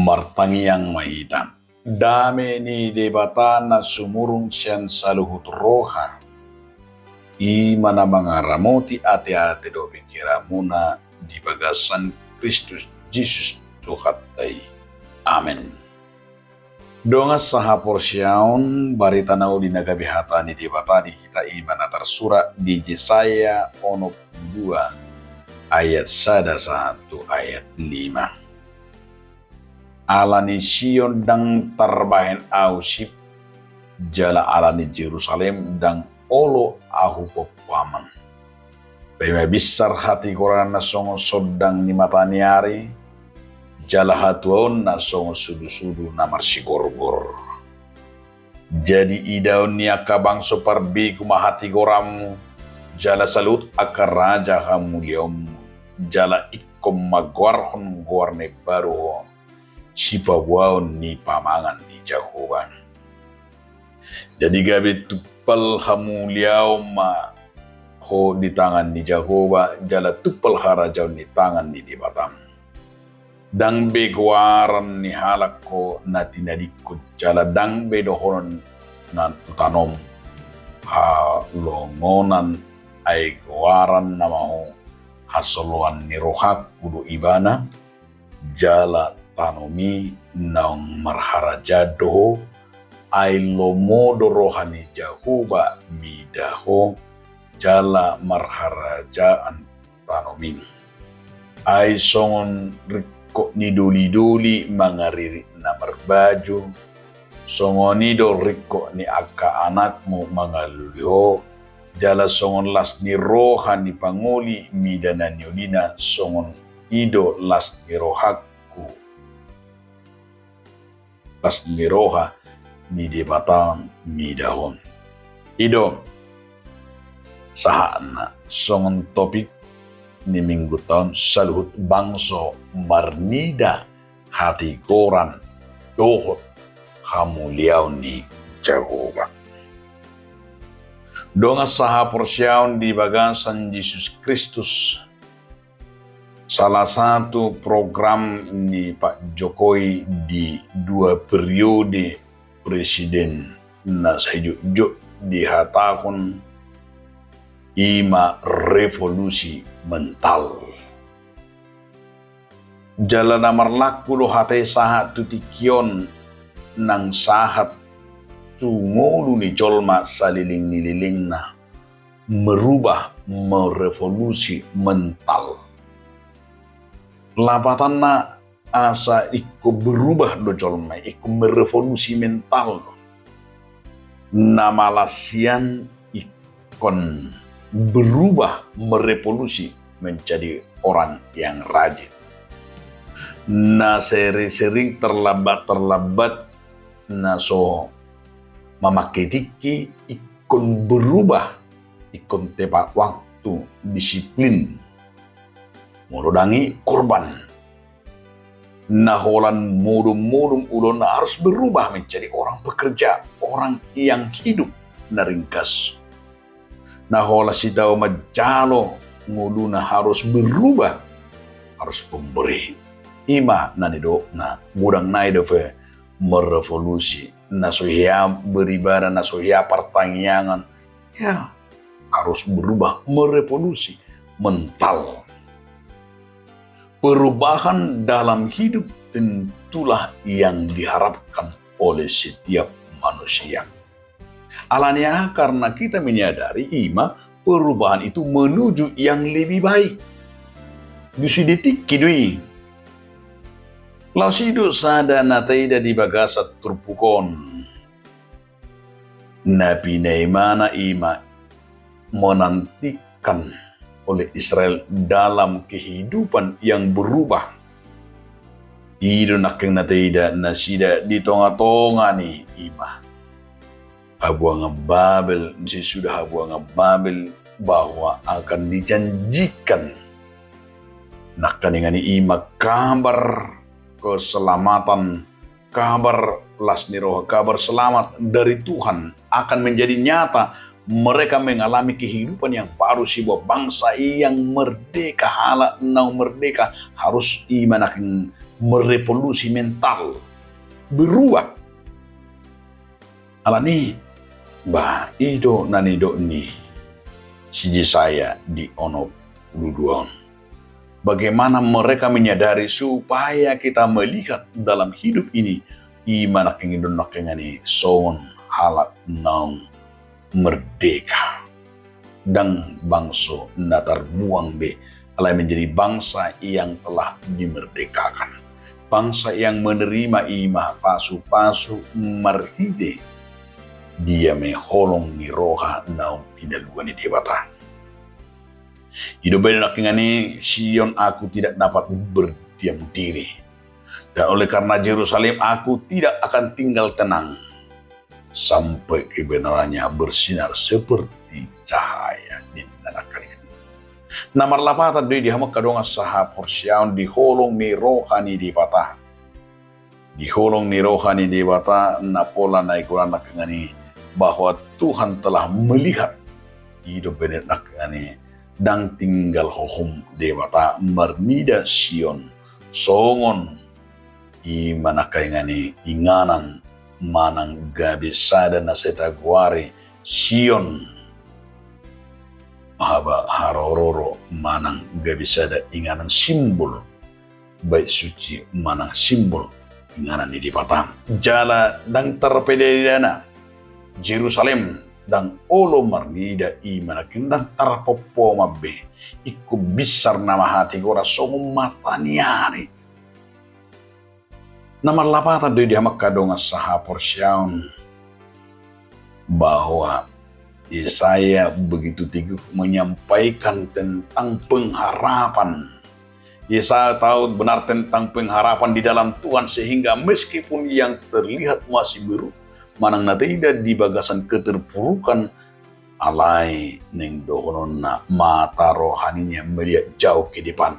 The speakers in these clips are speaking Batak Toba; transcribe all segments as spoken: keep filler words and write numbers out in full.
Martangiang ma hita. Dame ni Debata na sumurung sian saluhut roha, i ma na mangaramoti ateate dohot pingkiranmuna di bagasan Kristus Jesus Tuhanta i. Amen. Dongan sahaporseaon, barita na uli na gabe hata ni Debata di hita i ma na tarsurat di Jesaya onom pulu dua ayat sada sahat tu ayat lima. Ala ni Sion ndang tarbahen Ahu sip, jala ala ni Jerusalem ndang olo Ahu pompaman. Paima binsar hatigoranna songon sondang ni mataniari, jala hatuaonna songon sudusudu na marsigorgor. Jadi idaon ni angka bangso parbegu ma hatigoranmu, jala saluhut angka raja hamuliaonmu, jala ingkon ma goarhon goar na imbaru ho, sipaboaon ni pamangan ni Jahowa. Jadi gabe tumpal hamuliaon ma ho di tangan ni Jahowa, jala tumpal harajaon di tangan ni Debatam. Ndang be goaran ni halak ho na tinadingkon, jala ndang be dohonon na tutanom. Halongonan, ai goaranna ma ho, hasoloan ni rohangku do ibana, jala tanomi naung marharajaan do ho, ai lomo do roha ni Jahowa mida ho, jala marharajaan tanomi. Ai songon ringkot ni dolidoli mangaririt na marbaju, songon i do ringkot ni angka anakmu mangalului ho, jala songon las ni roha ni pangoli mida na niolina, songon i do las ni rohangku, las ni roha ni Debata mida ho. I do sahatna songon topik ni Minggunta on, saluhut bangso marnida hatigoran dohot hamuliaon ni Jahowa. Dongan sahaporseaon di bagasan Jesus Kristus, salah satu program ni Pak Jokowi di dua periode presiden na sai jotjot dihatahon i ma revolusi mental. Jala na marlaku do hata i sahat tu tingki on, nang sahat tu ngolu ni jolma saleleng ni lelengna, merubah, merevolusi mental. Lapatanna asa ingkon berubah do jolma, ingkon merevolusi mental do. Na malas hian ingkon berubah, merevolusi menjadi orang yang rajin. Na sering-sering terlambat-terlambat, na so mamangke tingki, ingkon berubah, ingkon tepat waktu, disiplin. Molo dang i, korban. Na holan modom-modom ulaonna harus berubah menjadi orang pekerja, orang yang hidup na ringkas. Na holan sitau manjalo ngoluna harus berubah, harus pemberi. I ma na nidokna, godang nai dope merevolusi, na so hea beribadah, na so hea partangiangan, ya, harus berubah, merevolusi mental. Perubahan dalam hidup tentulah yang diharapkan oleh setiap manusia. Alani aha? Karena kita menyadari i ma perubahan itu menuju yang lebih baik. Di sude tingki do i. Laos i do sada na taida di bagasan turpuk on. Na pinaimana i ma menantikan oleh Israel dalam kehidupan yang berubah. I do nangkin na taida nasida di tonga-tonga ni i ma habuangan Babel, sesudah habuangan Babel, bahwa akan dijanjikan nangkaningan i ma kabar keselamatan, kabar las ni roha, kabar selamat dari Tuhan akan menjadi nyata. Mereka mengalami kehidupan yang baru, sebuah bangsa yang merdeka, halak naung merdeka, harus i ma nangkin merevolusi mental, berubah. Alani, bah, i do na nidok ni si Jesaya di onom pulu dua on. Bagaimana mereka menyadari supaya kita melihat dalam hidup ini, i ma nangkin i do nangkaningan i songon halak naung merdeka. Ndang bangso na tarbuang be, alai menjadi bangsa yang telah dimerdekakan. Bangsa yang menerima i ma pasu-pasu marhite dia ma i holong ni roha naung pinalua ni Debata. I do umbahen nangkaningan i, Sion, aku tidak dapat berdiam diri. Dan oleh karena Jerusalem, aku tidak akan tinggal tenang sampai kebenarannya bersinar seperti cahaya, ninna nangkaningan i. Na marlapatan do i di hamu angka dongan sahaporseaon, di holong ni roha ni Debata. Di holong ni roha ni Debata na pola na i goran nangkaningan i, bahwa Tuhan telah melihat. I do umbahen nangkaningan i, ndang tinggal hohom Debata marnida Sion songon i ma nangkaningan i inganan manang gabe sada na sai tagoari Sion, haba haroro manang gabe sada inganan, simbol, bait suci manang simbol inganan ni Debata. Jala ndang tarpedadana Jerusalem, ndang olo marnida i ma nangkin, ndang tarpompoman be, ingkon binsar nama hatigoran songon mata ni ari. Na marlapatan do i di hamu angka dongan sahaporseaon, bahwa Yesaya begitu teguh menyampaikan tentang pengharapan. Yesaya tahu benar tentang pengharapan di dalam Tuhan, sehingga meskipun yang terlihat masih buruk, manang na terjadi di bagasan keterpurukan, alai naeng dohononna mata rohaninya melihat jauh ke depan.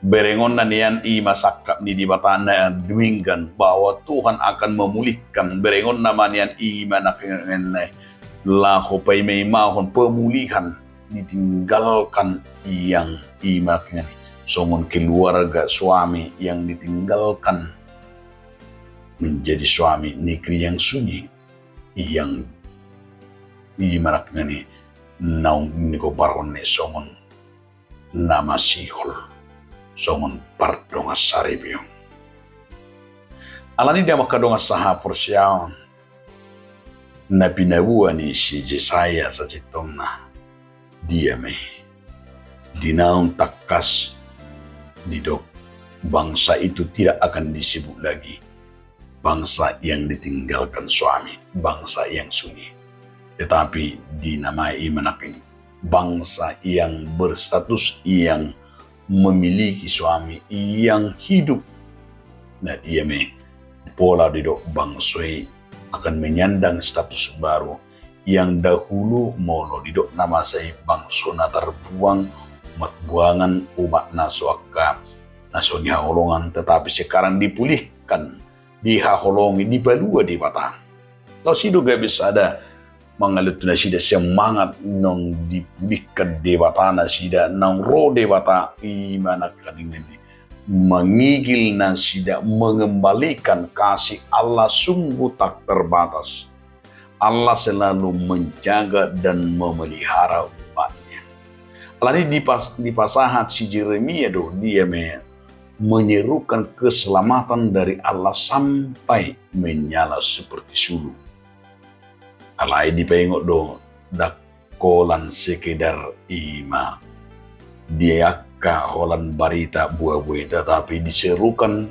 Berengonna nian i ma sangkap ni Debata na denggan, bahwa Tuhan akan memulihkan. Berengonna ma nian i ma nangkaningan i laho paimaimahon pemulihan, ditinggalkan yang i ma nangkaningan i songon keluarga, suami yang ditinggalkan menjadi suami, negeri yang sunyi, yang i ma nangkaningan i naung nigobarhon i songon na masihol, songon pardongansaripeon. Alani i di hamu angka dongan sahaporseaon, na pinaboa ni si Jesaya sasintongna dia ma i, di naung tangkas didok, bangsa itu tidak akan disebut lagi bangsa yang ditinggalkan suami, bangsa yang sunyi. Tetapi di nama i ma nangkin, bangsa yang berstatus, yang memiliki suami, yang hidup. Na dia ma i, pola didok bangso i akan menyandang status baru. Yang dahulu molo didok na masa i bangso na tarbuang, umat buangan, umat na so angka, na so nihaholongan, tetapi sekarang dipulihkan, dihaholongi, dipalua Debata. Laos i do gabe sada mangalehon tu nasida semangat, naung dipulihkan Debata nasida, naung ro Debata i ma nangkaningan i mangigil nasida, mengembalikan kasih Allah sungguh tak terbatas. Allah selalu menjaga dan memelihara umat-Nya. Alani i dipas-, dipasahat si Jeremia do dia ma i menyerukan keselamatan dari Allah sampai menyala seperti sulu. Alai dipaingot do, ndang holan sekedar i ma di angka holan barita buabue, tetapi diserukan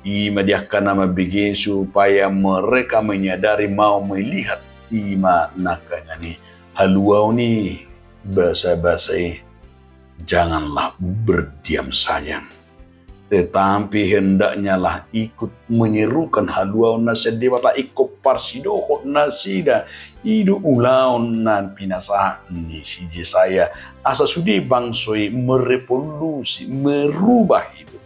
i ma di angka na mambege supaya mereka menyadari, mau melihat i ma nangkaningan i haluaon i, basabasa i. Janganlah berdiam saja. Tetapi hendaknya lah ikut menyerukan haluaon na sian Debata, ingkon parsidohot nasida. I do ulaon na pinasahat ni si Jesaya, asa sude bangso i merevolusi, merubah hidup.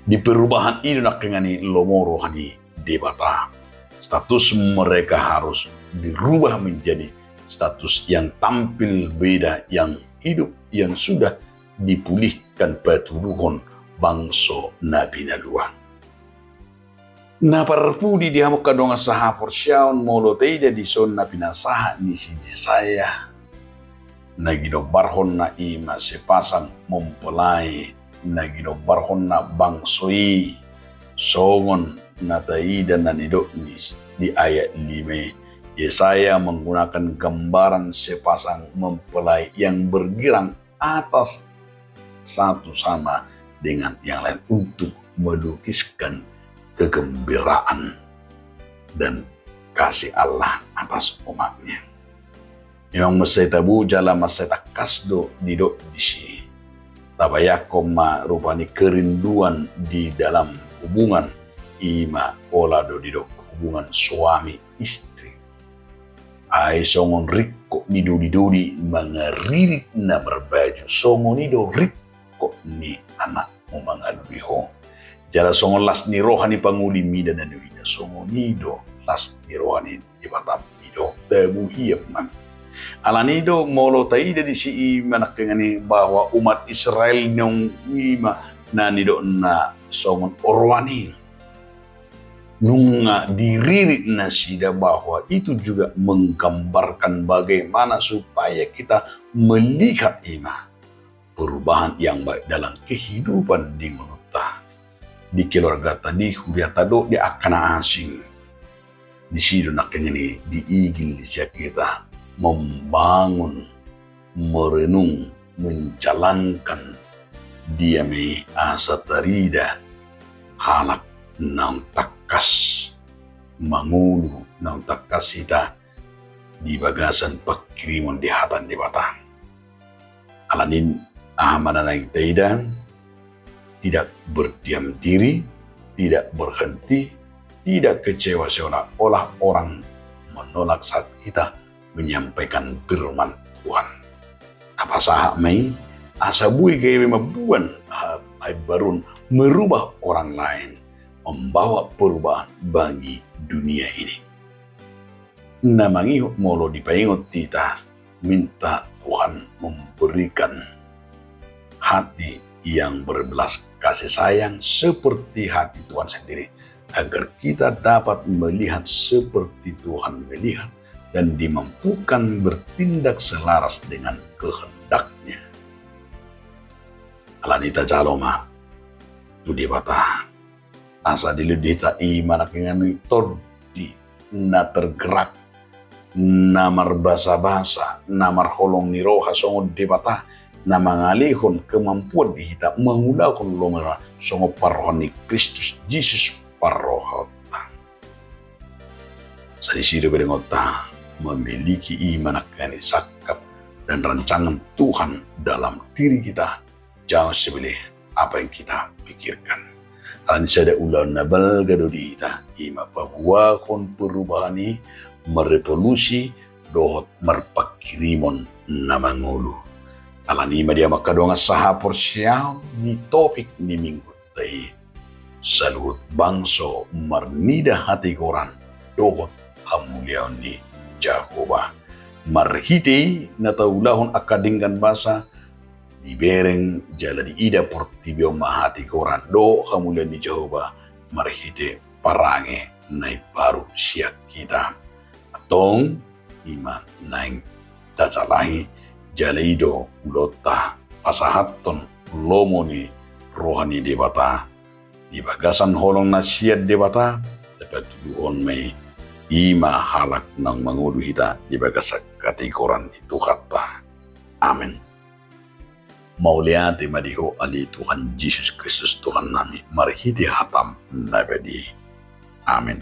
Di perubahan i do nangkiningan i lomo roha ni Debata. Status mereka harus dirubah menjadi status yang tampil beda, yang hidup, yang sudah dipulihkan patuduhon bangso na pinaluan. Na parpudi di hamu angka dongan sahaporseaon, molo taida dison na pinasahat ni si Jesaya, na ginombarhonna i ma sepasang mempelai, na ginombarhonna bangso i, songon na taida na nidok ni di ayat lima i. Jesaya menggunakan gambaran sepasang mempelai yang bergirang atas satu sama dengan yang lain untuk melukiskan kegembiraan dan kasih Allah atas umat-Nya. Memang mansai tabo jala mansai tangkas do didok disi. Tabayangkon ma rupani kerinduan di dalam hubungan, i ma pola do didok hubungan suami istri. Ai songon ringkot ni dodidodi mangaririt na marbaju, songon i do ringkot ni anakmu mangalului ho. Jala songon las ni roha ni pangoli mida na niulina, songon i do las ni roha ni Debata mida ho. Tabo hian ma. Alani do molo taida disi, i ma nangkiningan i bahwa umat Israel naung i ma na nidokna songon oroan i. Nunga diririt nasida, bahwa itu juga menggambarkan bagaimana supaya kita melihat i ma perubahan yang baik dalam kehidupan di ngolunta, di keluargata, di huriata dohot di angka na asing. Disi do nangkiningan i diigil sian hita membangun, merenung, menjalankan dia ma i asa tarida halak naung tangkas mangolu, naung tangkas hita di bagasan pangkirimon di hata ni Debata. Alani aha ma na naeng taida? Tidak berdiam diri, tidak berhenti, tidak kecewa seolah-olah orang menolak saat kita menyampaikan firman Tuhan. Tapasahat ma i asa boi gabe mamboan ha-, haimbaruon, merubah orang lain, membawa perubahan bagi dunia ini. Na mangihut molo dipaingot hita, minta Tuhan memberikan hati yang berbelas kasih sayang seperti hati Tuhan sendiri, agar kita dapat melihat seperti Tuhan melihat dan dimampukan bertindak selaras dengan kehendak-Nya. Alani tajalo ma tu Debata asa dilehon hita i ma nangkiningan i tondi na tergerak, na marbasabasa, na marholong ni roha songon Debata, na mangalehon kemampuan di hita mangulahon lomona songon parroha ni Kristus Jesus parrohaonta. Asa disi do berengonta memiliki i ma nangkiningan i sangkap dan rancangan Tuhan dalam diri kita, jauh sebelum apa yang kita pikirkan. Alani sada ulaon na balga do di hita, i ma paboahon perubahan i, merevolusi dohot marpangkirimon na mangolu. Alani i ma di hamu angka dongan sahaporseaon, di topik ni minggunta i, saluhut bangso marnida hatigoran dohot hamuliaon ni Jahowa. Marhite i na taulahon angka denggan basa, dibereng jala diida portibi on ma hatigoran dohot hamuliaon ni Jahowa marhite parange na imbaru sian hita. Antong i ma naeng tajalahi, jala i do ulaonta pasahathon lomo ni roha ni Debata di bagasan holong na sian Debata, tapatuduhon ma i, i ma halak naung mangolu hita di bagasan hatigoran ni Tuhanta. Amen. Mauliate ma di Ho ale Tuhan Jesus Kristus Tuhannami, marhite hataM na badia. Amen.